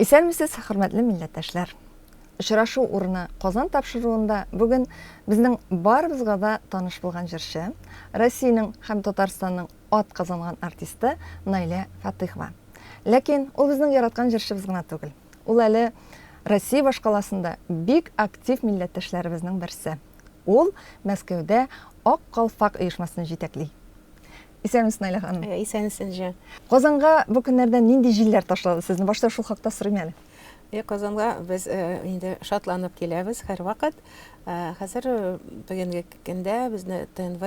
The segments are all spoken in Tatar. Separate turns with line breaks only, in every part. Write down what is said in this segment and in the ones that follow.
Исәнмесез, хөрмәтле милләттәшләр! Очрашу урыны Казан тапшыруында бүген безнең барыбызга да таныш булган җырчы, Россиянең һәм Татарстанның атказанган артисты Наилә Фатыйхова. Ләкин ул безнең яраткан җырчыбыз гына түгел. Ул әле Россия башкаласында бик актив милләттәшләребезнең берсе. Ул Мәскәүдә Ак калфак оешмасын җитәкли. Исәнмесез, Наилә ханым.
Исәнмесез, Энҗе.
Казанга бу көннәрдә нинди җилләр ташлады сезне? Башта шул хакта сорыйм әле.
Казанга без инде шатланып киләбез һәрвакыт. Хәзер бүгенге көндә безне ТНВ,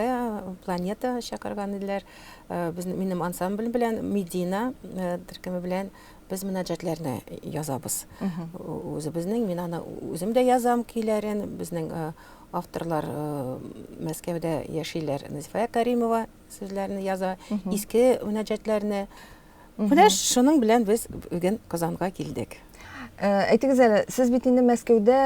Планета чакырган иделәр. Без минем ансамбль белән, Медина төркеме белән без мөнәҗәтләрне язабыз. Үзебезнең, мин аны үзем дә язам көйләрен. Безнең Авторлар Мәскәүдә яшиләр. Назифая Каримова сүзләрне яза, иске мөнәҗәтләрне. Менә шуның белән без бүген Казанга килдек.
Әйтегез әле, сез бит инде Мәскәүдә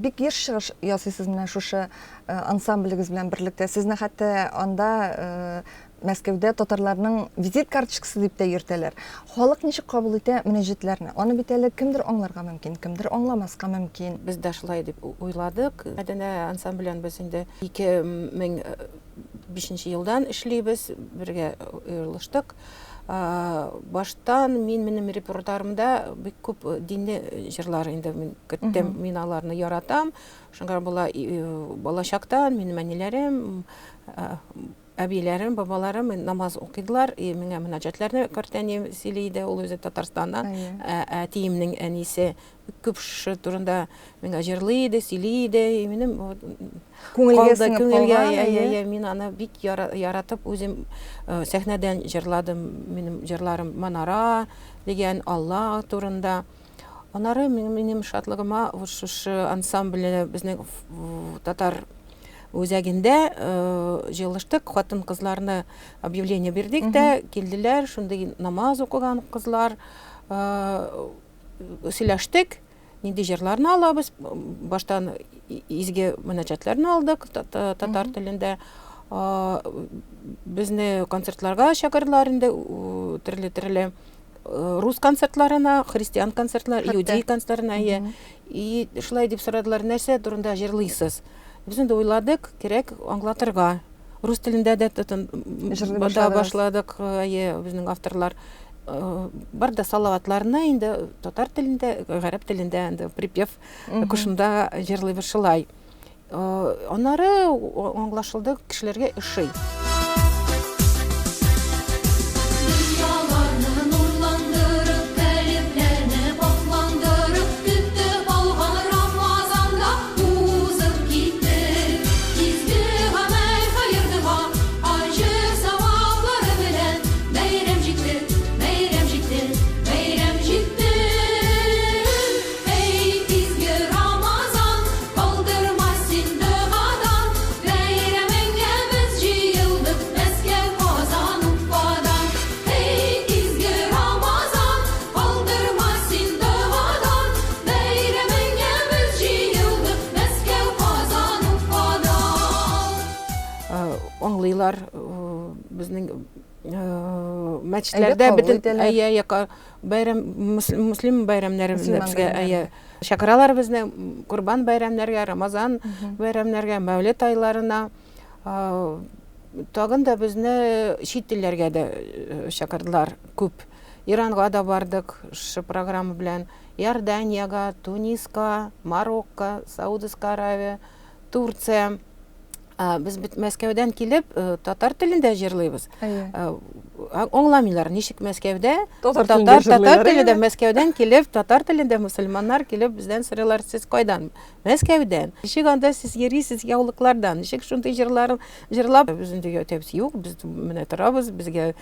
бик еш чыгыш ясыйсыз менә шушы ансамблегез белән берлектә. Сезне хәтта анда Мәскәүдә татарларның визит карточкасы дип тә йөртәләр. Халык ничек кабул итә мөнәҗәтләрне? Аны бит әле кемдер аңларга мөмкин, кемдер аңламаска мөмкин.
Без дә шулай дип уйладык. Мәдәнә ансамблен без инде 2005 елдан эшлибез, бергә уелыштык. Баштан мин минем репертуарымда бик күп динле җырлар инде мин керттем, мин аларны яратам. Шуңа була балачактан минем әниләрем, Әбиләрем, бабаларым намаз укыдылар, и миңа мөнәҗәтләрне картәнием сөйли иде, ул үзе Татарстаннан, әтиемнең әнисе күп шушы турында миңа җырлый иде, сөйли иде, и минем
күңелгә сеңеп калган,
әйе, мин аны бик яратып үзем сәхнәдән җырладым, минем җырларым Манара дигән Алла турында. Аннары минем шатлыгыма вот шушы ансамбльне безнең татар үзәгендә җыелыштык, хатын-кызларны объявление бирдек тә, килделәр, шундый намаз укыган кызлар, сөйләштек, нинди җырларны алабыз, баштан изге мөнәҗәтләрне алдык татар телендә. Безне концертларга чакырдылар инде, төрле-төрле рус концертларына, христиан концертлар, иудей концертларына, иә. И шулай дип сорадылар, нәрсә турында җырлыйсыз? Без инде уйладык, кирәк аңлатырга. Рус телендә дә бата башладык, әйе, безнең авторлар. Бар да салаватларны инде татар телендә, гарәп телендә инде припев кушымда җырлыйбыз шулай. Аннары аңлашылды, кешеләргә ошый.
Әй, изге Рамазан, калдырма син догадан, Бәйрәмеңә без җыелдык Мәскәү, Казан, Уфадан. Әй, изге Рамазан, калдырма син догадан, Бәйрәмеңә без җыелдык Мәскәү, Казан, Уфадан.
Аңлыйлар безнең мәчетләрдә бөтен әйе, Бәйрәм, мөслим бәйрәмнәре безгә әйе чакыралар безне Корбан бәйрәмнәргә, Рамазан бәйрәмнәргә, Мәүлет айларына. Тагын да безне чит илләргә дә чакырдылар күп. Иранга да бардык шушы программа белән. Иорданиягә, Туниска, Марокко, Саудовская Аравия, Турция. Без бит Мәскәүдән килеп, татар телендә җырлыйбыз. Аңламыйлар, ничек Мәскәүдә
татар татар
телендә Мәскәүдән килеп, татар телендә мөселманнар килеп бездән сорыйлар, сез кайдан? Мәскәүдән. Ничек анда сез йөрисез яулыклардан? Ничек шундый җырлар җырлап? Без инде әйтәбез, юк, без менә торабыз, безгә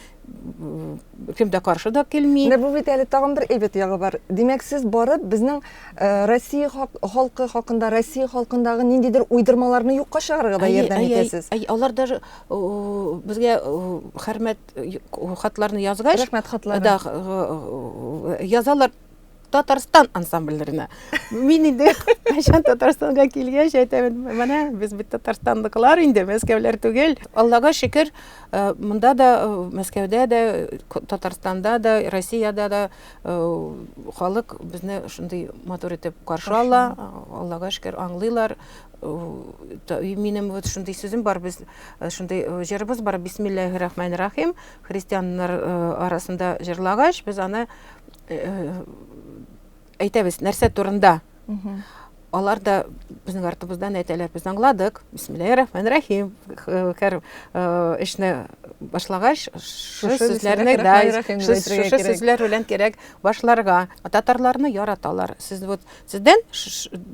кем дә каршы да килми.
Менә бу бит әле тагын бер әйбәт ягы бар. Димәк, сез барып безнең Россия халкы хакында, Россия халкындагы ниндидер уйдырмаларны юкка чыгарырга да ярдәм итәсез.
Әй, алар даже безгә хөрмәт хатларны язгач,
рәхмәт хатлары.
Да, язалар. Татарстан ансамбльләренә. Мин инде кайчан Татарстанга килгәч әйтәмен, менә без бит Татарстанныкылар инде, Мәскәүләр түгел. Аллага шөкер, э, монда да, э, Мәскәүдә дә, Татарстанда да, Россиядә дә э, халык безне шундый матур итеп каршы ала. Аллага шөкер, аңлыйлар. Минем вот шундый сүзем бар, без шундый җырыбыз бар, Бисмиллаһир рахманир рахим. Христианнар арасында җырлагач, без аны әйтәбез, нәрсә турында. Алар да безнең артыбыздан әйтәләр, без аңладык. Бисмиллаһир рахманир рахим. Һәр эшне башлагач, шушы сүзләрне да, шушы сүзләр белән кирәк башларга. Татарларны яраталар. Сез вот сездән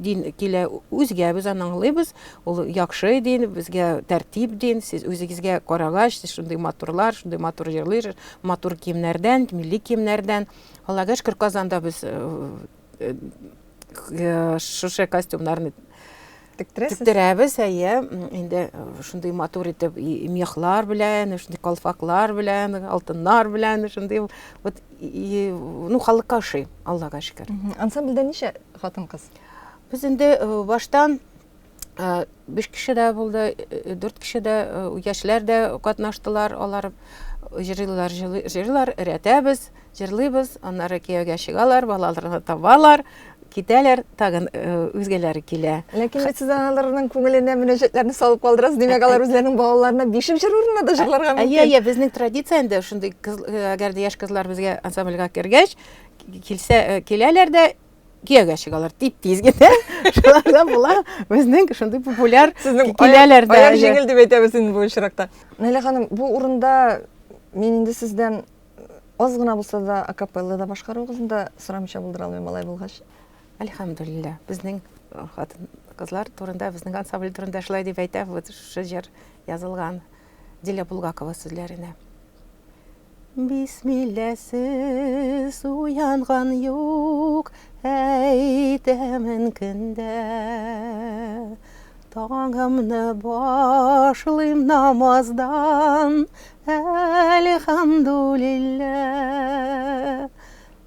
дин килә үзгә, без аны аңлыйбыз. Ул яхшы дин, безгә тәртип дин. Сез үзегезгә карагач, сез шундый матурлар, шундый матур җырлыйсыз, матур киемнәрдән, милли киемнәрдән. Аллага шөкер, Казанда без э, э, э, шушы костюмнарны
Тектерәсез?
Тектерәбез, әйе. Инде шундый матур итеп мехлар белән, шундый калфаклар белән, алтыннар белән, шундый вот ну халыкка ошый, Аллага шөкер.
Ансамбльдә ничә хатын-кыз?
Без инде баштан биш кеше дә булды, дүрт кеше дә, яшьләр дә катнаштылар, алар җырлыйлар, җырлыйлар, өйрәтәбез, җырлыйбыз, аннары кияүгә чыгалар, балаларны табалар, китәләр, тагын үзгәләре килә.
Ләкин бит сез аларның күңеленә мөнәҗәтләрне салып калдырасыз, димәк, алар үзләренең балаларына бишеп җыр урынына да җырларга мөмкин.
Әйе, әйе, безнең традиция инде шундый, әгәр дә яшь кызлар безгә ансамбльгә кергәч, килсә, киләләр дә, кияүгә чыгалар тип-тиз генә. Шуларда була безнең шундый популяр
Сезнең
киләләр дә.
Аяк җиңел дип әйтәбез инде бу очракта. Наилә ханым, бу урында мин инде сездән аз гына булса да акапеллада башкаруыгызны да сорамыйча булдыра алмыйм алай булгач.
Әлхәмдүлилләһ, безнең хатын кызлар турында, безнең ансамбль турында шулай дип әйтә, вот шушы җыр язылган Дилә Булгакова сүзләренә. Бисмилләсез уянган юк, әйтәмен көндә. Таңымны башлыйм намаздан, әлхәмдүлилләһ.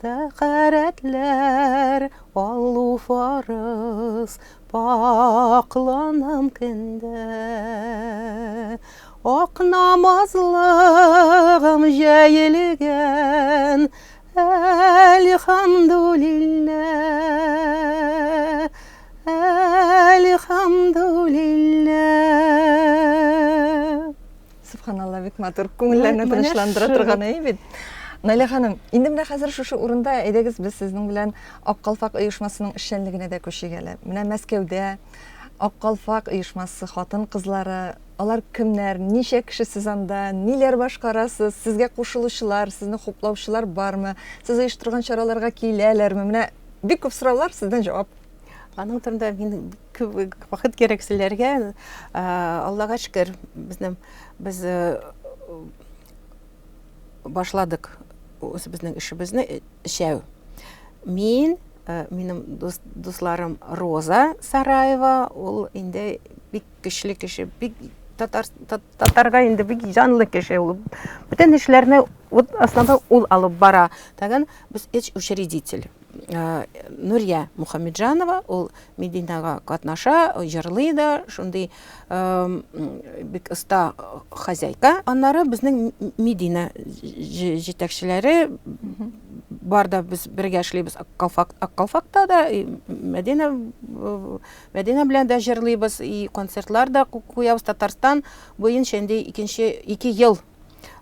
Тәхәрәтләр алу фарыз, Пакъланам көндә. Ак намазлыгым җәелгән, Әлхәмдүлилләһ, Әлхәмдүлилләһ.
Сөбханалла, бик матур, күңелләрне тынычландыра торган әй бит. Наилә ханым, инде менә хәзер шушы урында әйдәгез без сезнең белән Ак калфак оешмасының эшчәнлегенә дә күчик әле. Менә Мәскәүдә Ак калфак оешмасы хатын-кызлары, алар кемнәр, ничә кеше сез анда, ниләр башкарасыз, сезгә кушылучылар, сезне хуплаучылар бармы, сез оештырган чараларга киләләрме? Менә бик күп сораулар, сездән җавап.
Аның турында мин күп вакыт кирәк сөйләргә. Аллага шөкер, безнең без башладык үзебезнең эшебезне өчәү. Мин, минем дус, дусларым Роза Сараева, ул инде бик көчле кеше, бик татар, татарга инде бик җанлы кеше ул. Бөтен эшләрне вот основной ул алып бара. Тагын без өч учредитель. Нурия Мухамеджанова, ул Мединага катнаша, җырлый да, шундый бик оста хозяйка. Аннары безнең Медина җитәкчеләре бар да, без бергә эшлибез Аккалфак, Аккалфакта да, Мәдинә, Мәдинә белән дә җырлыйбыз, и концертлар да куябыз. Татарстан буенча инде икенче ике ел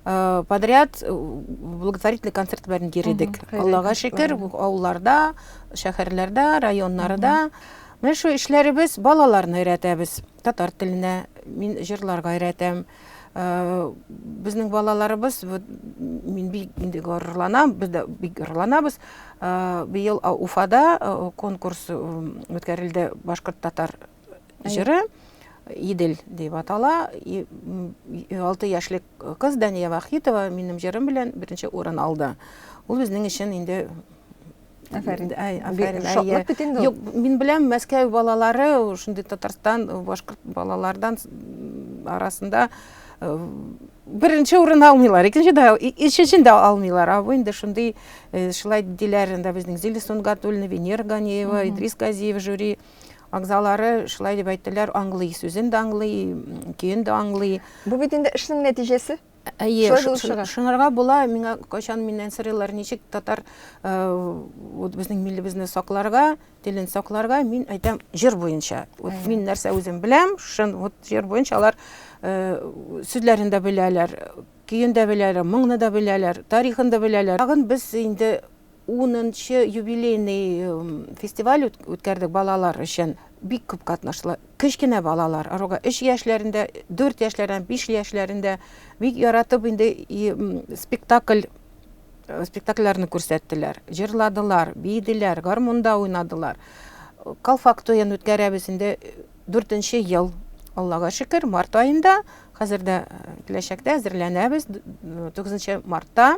подряд благотворительный концерт белән йөрдек. Аллага шөкер, авылларда, шәһәрләрдә, районнарда. Менә шул эшләребез, балаларны өйрәтәбез татар теленә, мин җырларга өйрәтәм. Безнең балаларыбыз, вот, мин бик инде горурланам, без дә бик горурланабыз. Быел Уфада конкурс үткәрелде башкорт татар җыры Идел дип атала. 6 яшьлек кыз Дания Вахитова минем җырым белән беренче урын алды. Ул безнең өчен инде
Афәрин.
Әй, афәрин.
Шатлык бит инде ул.
Юк, мин беләм, Мәскәү балалары, шундый Татарстан, башкорт балалардан арасында Беренче урын алмыйлар, икенче дә, өченче дә алмыйлар. А бу инде шундый э, шулай диләр инде безнең Зиля Сунгатуллина, Венера Ганиева, Идрис Газиев жюри әгъзалары шулай дип әйттеләр, аңлый, сүзен дә аңлый, көен дә аңлый.
Бу бит инде эшнең нәтиҗәсе.
Әйе, шуңарга була, миңа кайчан миннән сорыйлар, ничек татар э, вот безнең миллебезне сакларга, телен сакларга, мин әйтәм, җыр буенча. Вот мин нәрсә үзем беләм, шын вот җыр буенча алар э, сүзләрен дә беләләр, көен дә беләләр, моңны да беләләр, тарихын да беләләр. Тагын без инде 10нчы юбилейный фестиваль үткәрдек балалар өчен. Бик күп катнаштылар. Кечкенә балалар, арага 3 яшьләрендә, 4 яшьләрдән, 5 яшьләрендә бик яратып инде спектакль э, спектакльләрне күрсәттеләр. Җырладылар, биеделәр, гармунда уйнадылар. Калфак туен үткәрәбез инде дүртенче ел. Аллага шөкер, март аенда, хәзер дә э, киләчәктә әзерләнәбез. 9 мартта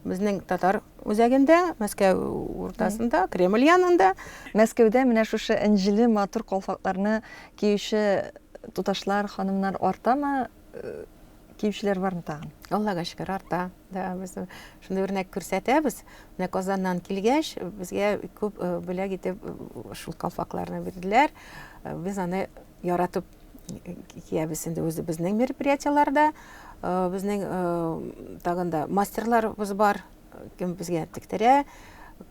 Безнең татар үзәгендә, Мәскәү уртасында, Кремль янында.
Мәскәүдә менә шушы энҗеле матур калфакларны киюче туташлар, ханымнар артамы? Э, киючеләр бармы тагын?
Аллага шөкер, арта. Да, без шундый үрнәк күрсәтәбез. Менә Казаннан килгәч, безгә күп э, бүләк итеп э, шул калфакларны бирделәр. Без аны яратып киябез инде үзебезнең мероприятиеләрдә. Э, безнең э, тагын да мастерларыбыз бар, кем безгә тектерә.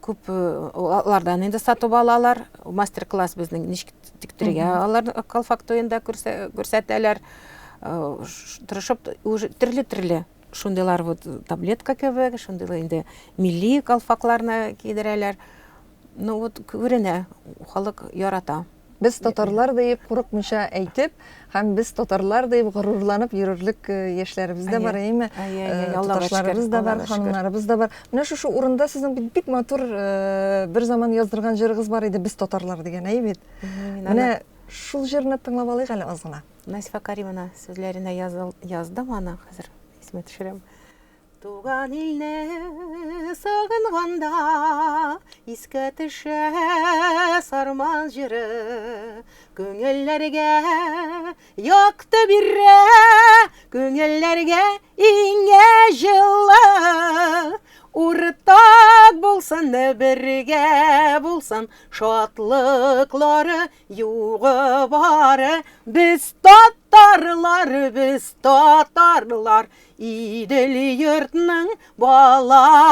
Күп э, алардан инде сатып алалар. Мастер-класс безнең ничек тектерергә алар калфак туенда күрсәтәләр. Тырышып уже төрле-төрле шундыйлар вот таблетка кебек, шундыйлар инде милли калфакларны кидерәләр. Ну вот күренә, халык ярата.
Без татарлар диеп курыкмыйча әйтеп, һәм без татарлар диеп горурланып йөрерлек э, яшьләребез дә бар, әйеме? Э, туташларыбыз да бар, ханымнарыбыз да бар. Менә шушы урында сезнең бит бик матур э, бер заман яздырган җырыгыз бар иде, Без татарлар дигән, әйе бит? Менә шул җырны тыңлап алыйк әле аз гына.
Насифа Каримовна сүзләренә яздым аны, хәзер исемә төшерәм. Туган илне сагынганда искә төшә сарман җыры. Күңелләргә якты бирә, күңелләргә иңә җылы. Уртак булсын, бергә булсын, шатлыклары югы бары. Без татарлар, без татарлар, Идел йортның балалары.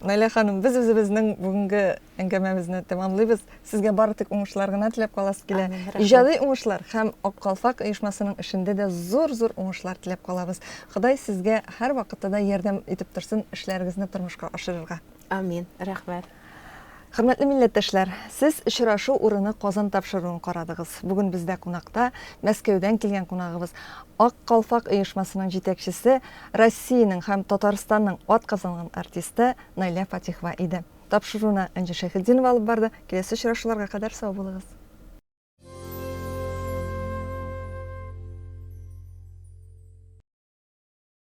Наилә ханым, без үзебезнең бүгенге әңгәмәбезне тәмамлыйбыз. Сезгә бары тик уңышлар гына теләп каласы килә. Иҗади уңышлар һәм Ак калфак оешмасының эшендә дә зур-зур уңышлар теләп калабыз. Ходай сезгә һәрвакытта да ярдәм итеп торсын эшләрегезне тормышка ашырырга.
Амин. Рәхмәт.
Хөрмәтле милләттәшләр, сез Очрашу урыны Казан тапшыруын карадыгыз. Бүген бездә кунакта Мәскәүдән килгән кунагыбыз, Ак калфак оешмасының җитәкчесе, Россиянең һәм Татарстанның атказанган артисты Наилә Фатихова иде. Тапшыруны Энҗе Шәйхетдинова алып барды. Киләсе очрашуларга кадәр сау булыгыз.